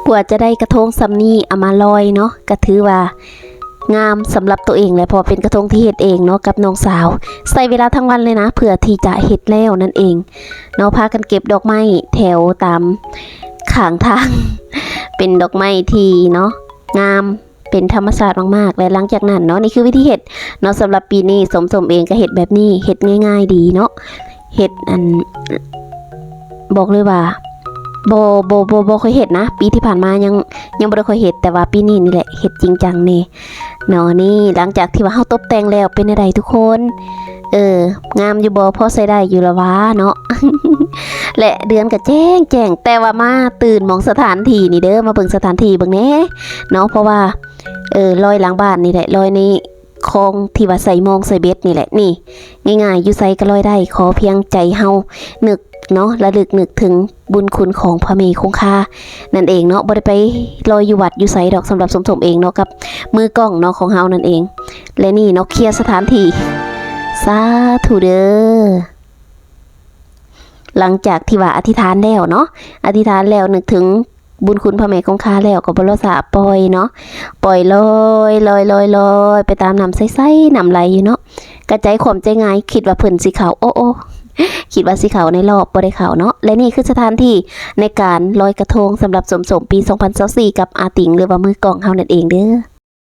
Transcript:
ກວ່າຈະໄດ້ກະທົງສ່ຳນີ້ເອົາມາລອຍເນາະ ກະຖືວ່າງາມສຳລັບໂຕເອງແຫຼະ ເພາະເປັນກະທົງທີ່ເຮັດເອງເນາະກັບນ້ອງສາວ. ໃຊ້ເວລາທັງວັນເລີຍນະ ເພື່ອທີ່ຈະເຮັດແລ້ວນັ້ນເອງເນາະ. ພາກັນເກັບດອກໄມ້ແຖວຕາມຂ້າງທາງ ເປັນດອກໄມ້ທີ່ເນາະ ງາມ ເປັນທຳມະຊາດມາກໆ ແລະ ຫຼັງຈາກນັ້ນເນາະ ນີ້ຄືວິທີເຮັດເນາະ. ສຳລັບປີນີ້ ສົມໆ ເອງກໍເຮັດແບບນີ້ ເຮັດງ່າຍໆ ດີເນາະ ເຮັດອັນ ບອກເລີຍວ່າ ບໍ່ ບໍ່ ບໍ່ ບໍ່ເຄີຍເຮັດນະ ປີທີ່ຜ່ານມາຍັງ ຍັງບໍ່ໄດ້ຄ່ອຍເຮັດ ແຕ່ວ່າປີນີ້ນີ້ແຫຼະ ເຮັດຈິງຈັງແດ່ເນາະ. ນີ້ ຫຼັງຈາກທີ່ວ່າເຮົາຕົບແຕ່ງແລ້ວ ເປັນແນວໃດທຸກຄົນ? ເອີ ງາມຢູ່ບໍ່? ພໍໃຊ້ໄດ້ຢູ່ລະຫວາເນາະ ແລະ ເດືອນກໍແຈ້ງໆ ແຕ່ວ່າມາຕື່ນໝ່ອງສະຖານທີ່ນີ້ເດີ ມາເບິ່ງສະຖານທີ່ເບິ່ງແດ່ເນາະ ເພາະວ່າ ເອີ ລອຍຫຼັງບ້ານນີ້ແຫຼະ ລອຍໃນຄອງທີ່ວ່າໃສ່ມອງໃສ່ເບັດນີ້ແຫຼະ. ນີ້ ງ່າຍໆ ຢູ່ໃສກໍລອຍໄດ້ ຂໍພຽງໃຈເຮົານຶກເນາະ ລະລຶກນຶກເຖິງບຸນຄຸນຂອງພະແມ່ຄົງຄານັ້ນເອງເນາະ. ບໍ່ໄດ້ໄປລອຍຢູ່ວັດຢູ່ໃສດອກ ສຳລັບສົມໆ ເອງເນາະ ກັບມືກ້ອງເນາະ ຂອງເຮົານັ້ນເອງ. ແລະ ນີ້ເນາະ ເຄຍສະຖານທີ່ ສາທຸເດີ. ຫຼັງຈາກທີ່ວ່າອະທິຖານແລ້ວເນາະ ອະທິຖານແລ້ວ ນຶກເຖິງບຸນຄຸນພະແມ່ຄົງຄາແລ້ວ ກໍບໍ່ລໍຊ້າ ປ່ອຍເນາະ ປ່ອຍລອຍ ລອຍ ລອຍ ລອຍໄປຕາມນ້ຳໃສໆ ນ້ຳໄຫຼຢູ່ເນາະ. ກະໃຈຄວາມໃຈງ່າຍ ຄິດວ່າເພິ່ນຊິເຂົ້າ ໂອ້ ໂອ້ ຄິດວ່າຊິເຂົ້າໃນລອບ ບໍ່ໄດ້ເຂົ້າເນາະ. ແລະ ນີ້ຄືສະຖານທີ່ໃນການລອຍກະທົງສຳລັບສົມໆ ປີສອງພັນຊາວສີ່ ກັບອາຕິງ ຫຼືວ່າມືກ້ອງເຮົານັ້ນເອງເດີ.